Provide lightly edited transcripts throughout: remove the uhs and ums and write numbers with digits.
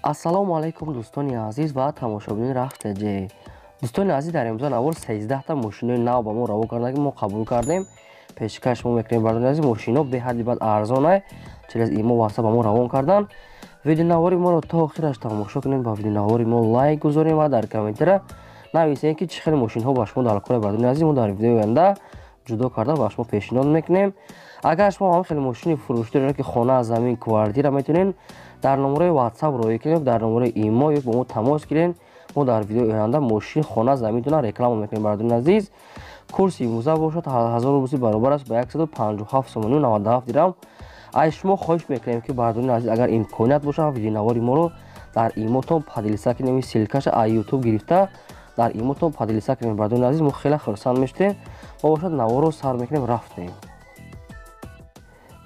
Ассалому алайкум, дӯстони азиз ва тамошобинони Рахтаҷе. Дӯстони азиз, дар имрӯза навор 13та мошинои нав ба мо раво карда, ки мо қабул кардем, пешкаш мо мекунем. Бардони азиз, мошино беҳадди бад арзонай, через имо, ватсап ба мо равон кардан. Видеонавори моро то охираш тамошо кунем, ба видеонавори мо лайк гузорем ва дар комментара нависем, ки чӣ хеле мошинҳо ба шумо дар кора. Бардони азиз, мо дар видеои оянда ҷудо карда ба шумо пешниҳод мекунем. Агар шумо ҳам хеле мошини фурӯшӣ доред, ки хона, замин, квартира, метавонед дар номерои WhatsApp роӣ кунед, дар номерои имо ё бо мо тамос гиред. Мо дар видеои оянда мошин, хона, заминтона реклама мекунем. Бардони азиз, курси имрӯза бошад, 1000 рубли баробар аст ба 157 сомонию 97 дирам. Аз шумо хоҳиш мекунем, ки, бардони азиз, агар имконият бошад, видеонавори моро дар имотон поделиться кунем, ссылка ша аз Ютуб гирифта дар имотон поделиться кунем. Бардони азиз, мо хеле хурсанд мешудем. Мо бошад наворро сар мекунем, рафтем.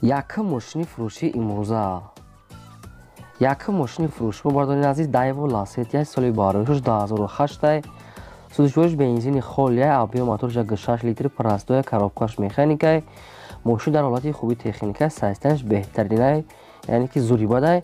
Якум мошини фурӯшии имрӯза, якум мошини фурӯши мо, бардони азиз, Дайво Ласетия, соли бароишош 2008, сӯзишвориш бензини холия, объём моторш 6 литр, простоя, коробка ш механикай. Мошин дар ҳолати хуби техника, состояние ш беҳтаринай, яъне ки зури бадай.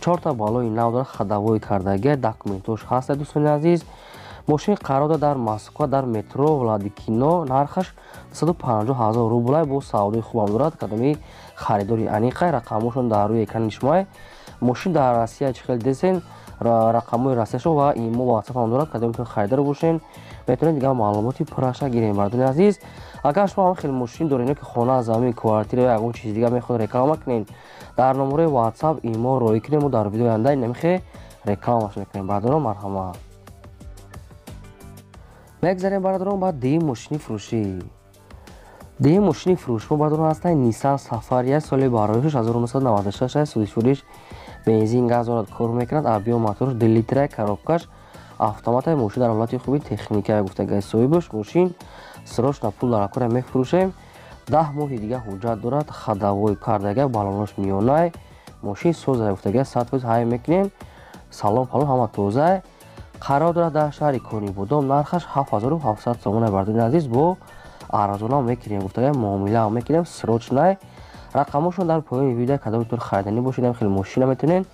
Чорта баллони нав дорад, ходовой кардагия, документош ҳаста. Дӯстони азиз, мошин қарор дорад дар Москва, дар метро Владикино. Нархаш 150 ҳазор рублай, бо савдои хубам дорад. Кадоми харидори аниқай, рақамошон дар рӯи экрани шумоай. Мошин дар Россия, чӣ хел десен, рақамҳои Россияшо ва имо, ватсапам дорад. Кадоми харидор бошен, метавонед дигар маълумоти пурраша гирем. Мардони азиз, агар шумо ҳам хеле мошин доред, ки хона, замин, квартира ё ягон чизи дигар мехоҳед реклама кунед, дар номерои WhatsApp, имо роӣ кунем. Мо дар видеои оянда намихе рекламаш мекунем. Бардорон, марҳамат. Мегзарем, бародарон, ба дуюм мошини фурӯшӣ. Дуюм мошини фурӯши мо, бародарон, ҳастанд Nissan Safari, соли бароишаш 1996, сӯзишвориш бензин, газ дорад, кор мекунад. Объём моторш 2 литра, коробка ш автомата. Мошин дар ҳолати хуби техника, гуфтагай соҳибаш. Мошин срочно пул дар акора мефурӯшем. 10 моҳи дига ҳуҷҷат дорад, ходовой кардага, балонош миёнай. Мошин соза, гуфтага, 100% ҳай мекунем. Салон палон ҳама тоза. Қарор дорад дар шаҳри Конибодом. Нархаш 7700 сомона. Бардони азиз, бо арзонам мекунем, гуфтага, муомилаам мекунем, срочный. Рақамошон дар поёни видео. Кадомтон хариданӣ бошед, хеле мошина метавонед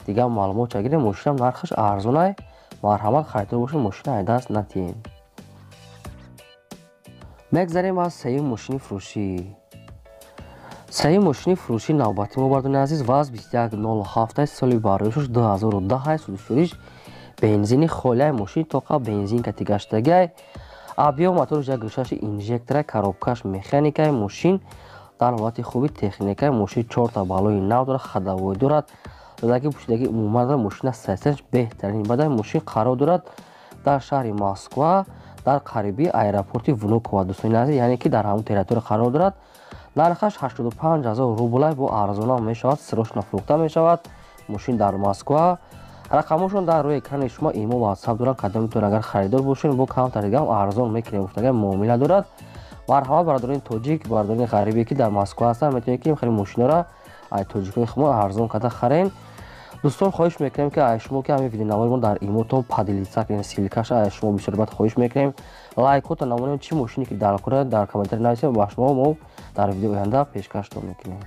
дигар маълумот ча гирем. Мошинам нархаш арзонай. Марҳамат, харидор бошед, мошина ай даст натиҳем. Мегзарем аз сеюм мошини фурӯшӣ. Сеюм мошини фурӯшии навбати мо, бардони азиз, ВАЗ 2107, соли бароишош 2010, сӯзишвориш бензини холияй. Мошини тоқа бензин кати гаштагиай. Объём моторш 1,6 инжектора, коробка ш механикай. Мошин дар ҳолати хуби техникай. Мошин чорта баллони нав дорад, ходовой дорад, задаги пӯшидаги умуман дорад. Мошина состояние ш беҳтарин бадай. Мошин қарор дорад дар шаҳри Москва, дар қариби аэропорти Внуково, дӯстони азиз, яъне ки дар ҳамон территория қарор дорад. Нархаш 85 ҳазор рублай, бо арзонам мешавад, срочно фурӯхта мешавад. Мошин дар Москва, рақамошон дар рӯи экрани шумо, имо, ватсап доранд. Кадомитон агар харидор бошед, бо камтар дигам арзон мекунем, гуфтага, муомила дорад. Марҳамат, бародарони тоҷик, бародарони ғарибе, ки дар Москва ҳастанд, метавонед, ки хеле мошинора ай тоҷикои хумо арзон карда харен. Дӯстон, хоҳиш мекунем, ки ай шумо, ки ҳамин видеонавори мо дар имотон поделиться кунед ссылка ша. Ай шумо бисёр бад хоҳиш мекунем, лайкота намонем. Чӣ мошине ки дар кора, дар комментарий нависем, ба шумо мо дар видеои оянда пешкаштон мекунем.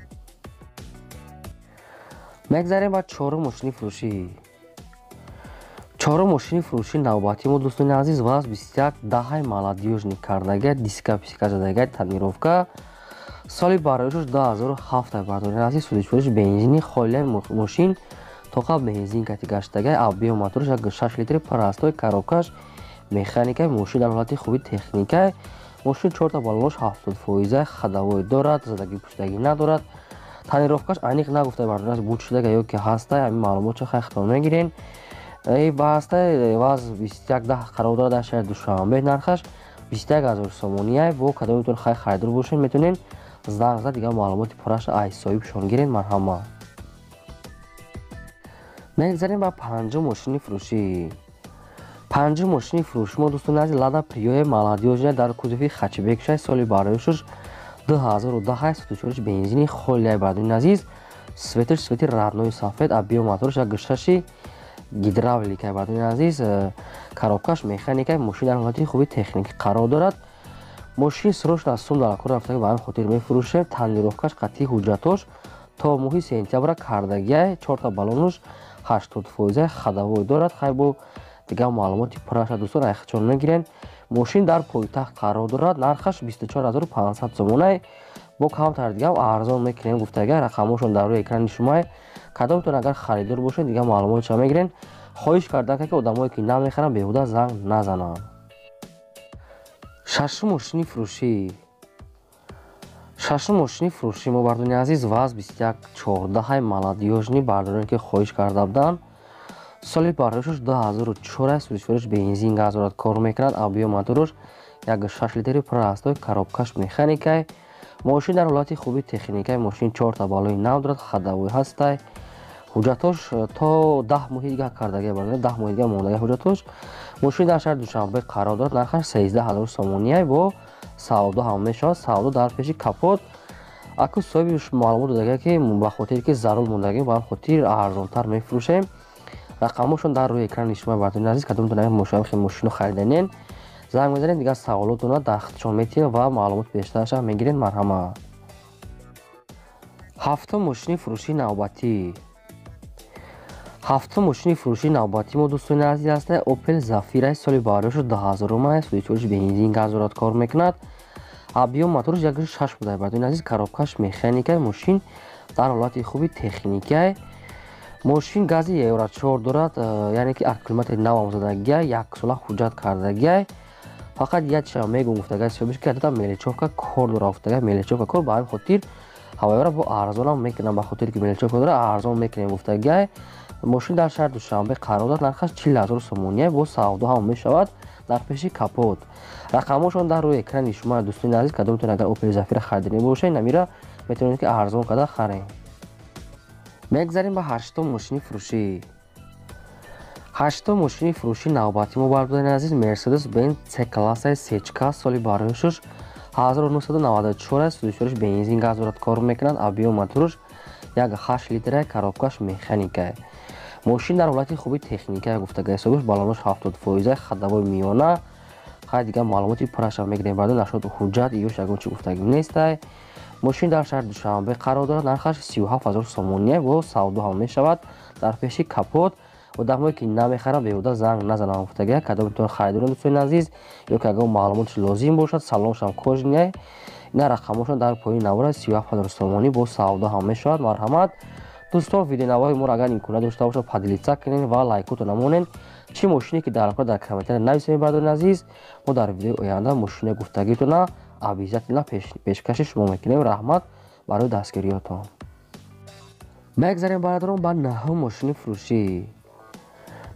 Мегзарем ба чорум мошини фурӯшӣ. Чорум мошини фурӯшии навбатии мо, дӯстони азиз, ВАЗ 2110, молодёжный кардага, диска писка задага, тонировка, соли бароишош 2007. Бардорини азиз, сӯзишвориш бензини холияи. Мошин тоқа бензин кати гаштага. Объём моторш 6 литри, простой, коробка ш механика. Мошин дар ҳолати хуби техника. Мошин чорта баллош 70%, ходовой дорад, задаги пӯшидагӣ надорад. Тонировка ш аниқ нагуфта, бардорас, буд шудага ё ки ҳаста, ҳамин маълумотшо хайхтон мегирен. Ба ҳастаи ВАЗ 2110 қарор дорад дар шаҳри Душанбе. Нархаш 21 ҳазор сомония. Бо кадомитон хай харидор бошед, метавонед занг зад, дигар маълумоти пурраша ай соҳибшон гиред. Марҳамат. Мегзарем ба панҷум мошини фурӯшӣ. Панҷум мошини фурӯши мо, дӯстони азиз, Лада Приоя молодёжная, дар кузови хэтчбек шай, соли бароишош 2010, сӯзишвориш бензини холияй. Бардони азиз, цвет аш цвети родной сафед, объём моторш 1,6 гидравлика. Бардони азиз, коробка ш механика. Мошин дар ҳолати хуби техникӣ қарор дорад. Мошин срочно аз сум дар кор рафтага, ба ҳамин хотир мефурӯшем. Тонировка ш қатъи ҳуҷҷатош то моҳи сентябра кардагиай. Чорта баллонуш 80% ходовой дорад. Хай, бо дигар маълумоти пурраша, дӯстон, айхчон мегирен. Мошин дар пойтахт қарор дорад, нархаш 24 500 сомонай, бо камтар дигам арзон мекунем гуфтага. Рақамҳошон дар рӯи экрани шумай. Кадомтон агар харидор бошед, дигар маълумотша мегирен. Хоҳиш кардан, ки одамое ки намехаранд, беҳуда занг назананд. Шашум мошини фурӯшӣ. Шашум мошини фурӯшӣ мо, бардони азиз, ВАЗ 2114, молодёжный, бардороне ки хоҳиш карда буданд. Соли бардошташ 2004, сӯзишвориш бензин, газ дорад, кор мекунад. Объём моторуш 1,6 литри, простой, коробкаш механикай. Мошин дар ҳолати хуби техникай. Мошин чорта балои нав дорад, ходовой ҳастай. Ҳуҷҷатош то 10 моҳи дига кардагия, 10 моҳи дига мондагия ҳуҷҷатош. Мошин дар шаҳри Душанбе қарор дорад, нархаш 13 000 сомониай, бо савдо ҳам мешавад, савдо дар пеши капот. Аку соҳиби маълумот додагия, ки ба хотире ки зарур мондагӣ, ба ҳам хотир арзонтар мефурӯшем. Рақамҳошон дар рӯи экрани шумо, бардони азиз. Кадомтон мошино хариданен, занг мезанед, дигар саволотона дар худшон метиҳед ва маълумоти бештарашам мегиред. Марҳамат. Ҳафтум мошини фурӯшии навбатӣ. Ҳафтум мошини фурӯшии навбатӣ мо, дӯстони азиз, ҳаста Опел Зафира, соли бардошту 2000-ума, сӯзишвориш бензин, газ дорад, кор мекунад. Объём моторш 1,6 буда, бардони азиз, коробкаш механика. Мошин дар ҳолати хуби техникай. Мошин гази Евро 4 дорад, яъне ки аккумулятори навам задагиай, яксола ҳуҷҷат кардагиай. Фақат як чиза мегум, гуфтагай соҳибиш, ки ата мелочёвка кор дора, гуфтагай, мелочёвка кор, ба ҳамин хотир ҳавояро бо арзонам мекунам, ба хотире ки мелочёвка дора, арзон мекунем, гуфтагиай. Мошин дар шаҳри Душанбе қарор дорад, нархаш 40 000 сомония, бо савдо ҳам мешавад, дар пеши капот. Рақамҳошон дар рӯи экрани шумо, дӯстони азиз. Кадомтон агар Опел Зафира харидани бошед, намира метавонед ки арзон карда харем. Мегзарем ба ҳаштум мошини фурӯшӣ. Ҳаштум мошини фурӯшии навбатӣ мо, бардони азиз, Мерседес Бенз С классаи сечка, соли бароишуш 1994, сӯзишвориш бензин, газ дорад, кор мекунад. Объём моторуш 1,8 литра, коробкаш механика. Мошин дар ҳолати хуби техника, гуфтага ҳисобиш, балонош 70%, ходовой миёна. Хай, дигар маълумоти пурраша мегирем баъдо. Нашод ҳуҷҷат ёш ягон чи гуфтагӣ нестай. Мошин дар шаҳри Душанбе қарор дорад, нархаш 37 000 сомония, бо савдо ҳам мешавад, дар пеши капот. Одамое ки намехаранд, беҳуда занг назананд, гуфтагия. Кадомтон харидорон, дӯстони азиз, ё ки ягон маълумотш лозим бошад, салоншам кожаный, ина рақамҳошон дар поёни навора. 37 000 сомонӣ, бо савдо ҳам мешавад. Марҳамат, дӯстон, видеонавои моро агар имконият дошта бошад, поделиться кунед ва лайкото намонед. Чӣ мошине ки дар дар комментария нависед, бардони азиз, мо дар видеои оянда мошинаи гуфтагитона обязательно пешкаши шумо мекунем. Раҳмат барои дастгириётон. Мегзарем, бародарон, ба наҳум мошини фурӯшӣ.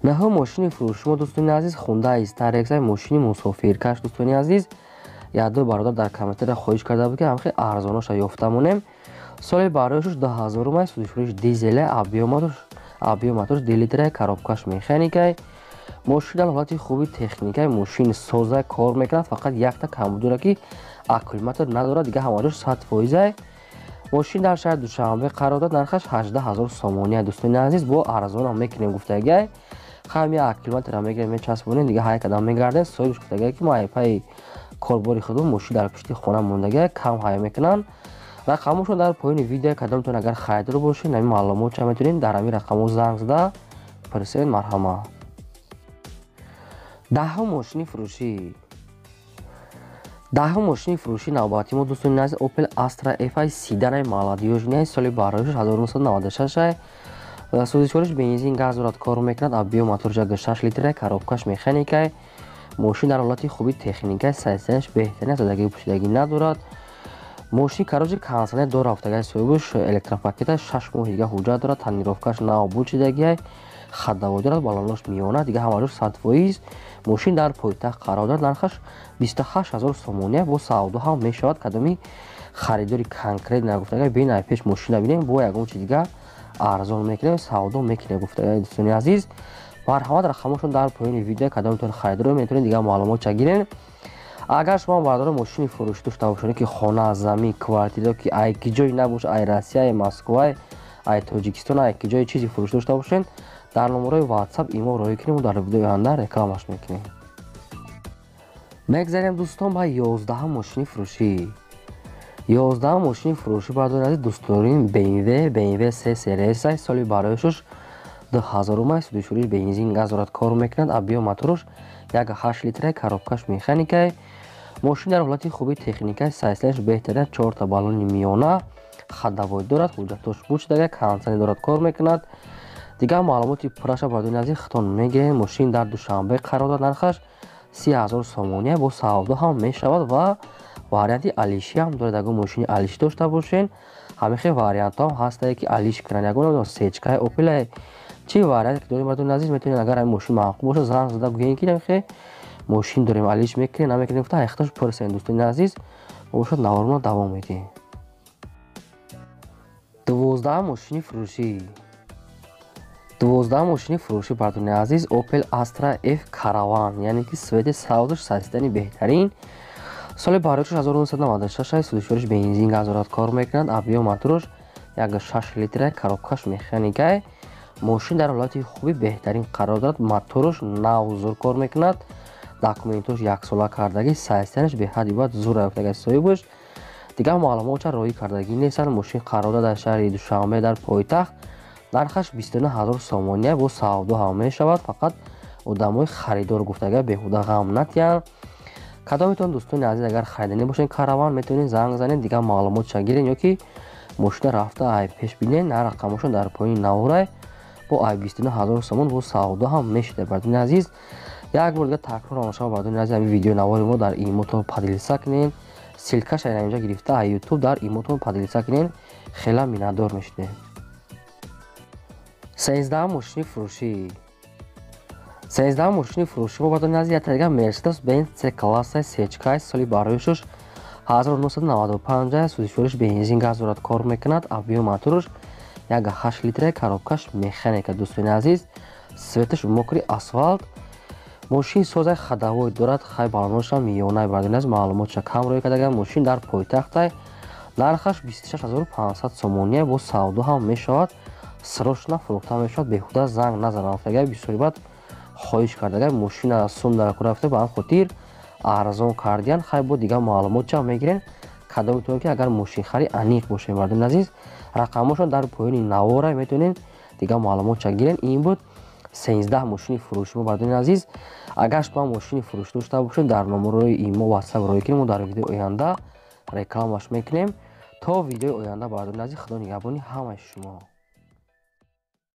Наҳум мошини фурӯши мо, дӯстони азиз, Хундай Старекс, мошини мусофиркаш. Дӯстони азиз, якду бародар дар комментария хоҳиш карда буд, ки ҳамхел арзоноша ёфта монем. Соли бароишуш 2000-умай, сӯзишвориш дизеле, объём моторш 2 литра, коробкаш механикай. Мошин дар ҳолати хуби техникай. Мошин соза, кор мекунад, фақат якта камбуд дорад, ки аккумулятор надорад, дигар ҳамаҷош 100%. Мошин дар шаҳри Душанбе қарор дорад, нархаш 18 000 сомония. Дӯстони азиз, бо арзонам мекунем, гуфтагиай. Хам я аккумулятора мегирем, мечаспонем, дигар ҳар кадам мегардем. Соҳибш гуфтагиай, ки мо айпаи корбори худо мошин дар пишти хона мондагиай, кам ҳая мекунанд. Рақамҳошон дар поёни видео. Кадомтон агар харидор бошед, ҳамин маълумотша метавонед дар ҳамин рақамҳо занг зада пурсед. Марҳамат. Даҳум мошини фурӯшӣ. Даҳум мошини фурӯшии навбатӣ мо, дӯстони азиз, Опел Астра Ф седанаи молодёжный, соли бароишаш 1996, сӯзишвориш бензин, газ дорад, кор мекунад. Объём моторш 1,6 литра, коробкаш механикай. Мошин дар ҳолати хуби техникай, состоянияш беҳтарин, задагӣ пӯшидагӣ надорад. Мошин, короче, кондитсионер дора, гуфтагай соҳибаш, электропакеташ, 6 моҳи дига ҳуҷҷат дорад, тонировкаш нав буд шидагиай, ходовой дорад, балонош миёна, дигар ҳамаҷош 100%. Мошин дар пойтахт қарор дорад, нархаш 28 000 сомония, бо савдо ҳам мешавад. Кадоми харидори конкрет нагуфтагай, бин ай пеш мошина бинем, бо ягон чи дигар арзон мекунем, савдо мекунем, гуфтагай. Дӯстони азиз, марҳамат, рақамҳошон дар поёни видео. Кадомтон харидоро, метавонед дигар маълумотша гирен. Агар шумо, бардоро, мошини фурӯшӣ дошта бошед, ки хона, замин, квартира, ки ай ки ҷой набошад, ай Россия, ай Москва, ай Тоҷикистон, ай ки ҷои чизи фурӯшӣ дошта бошед, дар номерои WhatsApp имо роҳӣ кунем, дар видеои оянда рекламаш мекунем. Мегзарем, дӯстон, ба 11-ум мошини фурӯшӣ. 11-ум мошини фурӯшӣ, бардори азиз, дӯстдорин, BMW BMW 3 сериясай, соли бароишуш 2000 судишуриш бензин газ дорад кор мекунад. Объём мотораш 1,8 литра, коробкаш механикай. Мошин дар ҳолати хуби техникай, сайслаш беҳтарин, 4 та баллони миёна, ходовой дорад, ҳуҷҷатош буд шудага, кондитсионер дорад, кор мекунад. Дигар маълумоти пурраша, бардони азиз, худтон мегиред. Мошин дар Душанбе қарор дорад, нархаш 30 000 сомония, бо савдо ҳам мешавад ва варианти алишӣ ҳам дорад. Ягон мошини алишӣ дошта бошен, ҳамихел вариантҳо ҳам ҳастае, ки алиш кунанд. Ягон сечкаи Опелае, чӣ варианте ки дорем, бардони азиз, метавонед, агар ҳамин мошин маъқул бошад, занг зада гӯем, ки намихе мошин дорем, алиш мекунем, намекунем, гуфта ҳақиқаташ пурсем. Дӯстони азиз, мо бошад наворона давом медиҳем. 12 мошини фурӯшӣ. 12 мошини фурӯшӣ, бардони азиз, Opel Astra F Caravan, яъне ки цвети сабзш, состояние беҳтарин, соли барои 1996, судишориш бензин газ дорад, кор мекунад. Объём мотораш 1,6 литра, коробкаш механикай. Мошин дар ҳолати хуби беҳтарин қарор дорад, мотораш нав зур кор мекунад, документош яксола кардагӣ, состояниеш беҳад бояд зур рафтага соҳибаш. Дигар маълумотша роҳӣ кардагӣ нестанд. Мошин қарор дорад дар шаҳри Душанбе, дар пойтахт. Нархаш 29 000 сомония, бо савдо ҳам мешавад. Фақат одамои харидор гуфтага беҳуда ғам натиҳанд. Кадометон, дӯстони азиз, агар хариданӣ бошед Караван, метавонед занг занед, дигар маълумотша гирен ё ки мошина рафта ай пеш бинед. На, рақамошон дар поёни наворай. Бо ай 29 000 сомон бо савдо ҳам мешуда. Бардони азиз, як бор дига такрор мешавад, бардони азиз, ҳамин видеои навори мо дар имотон поделиться кунед. Ссылкаша инҷа гирифта ай Ютуб дар имотон поделиться кунед, хела миннатдор мешудем. 13 мошини фурӯшӣ. 13 мошини фурӯшӣ мо, бардони азиз, як дига Мерседес Бенз С классаи сечкай, соли бароишуш 1995, сӯзишвориш бензин газ дорад, кор мекунад. Объём мотораш 1,8 литра, коробкаш механика. Дӯстони азиз, цветаш мокрый асфалт. Мошин созай, ходовой дорад, хай балоношам миёнай. Бардони азиз, маълумотша кам рӯй кардага. Мошин дар пойтахтай, нархаш 26 500 сомония, бо савдо ҳам мешавад, срочно фурӯхта мешавад. Беҳуда занг назанам гуфтага, бисёри баъд хоҳиш кардага, мошина сум дар рафта, ба ҳам хотир арзон кардиян. Хай, бо дигар маълумотча мегирен. Кадометон ки агар мошинхари аниқ бошед, мардони азиз, рақамошон дар поёни навора, метавонед дигар маълумотча гирен. Ин буд 13 мошини фурӯши мо. Мардони азиз, агар шумо мошини фурӯшӣ дошта бошед, дар номерои имо, Ватсап роҳӣ кунед, мо дар видеои оянда рекламаш мекунем. То видеои оянда, бардони азиз, худо нигаҳбони ҳамаи шумо.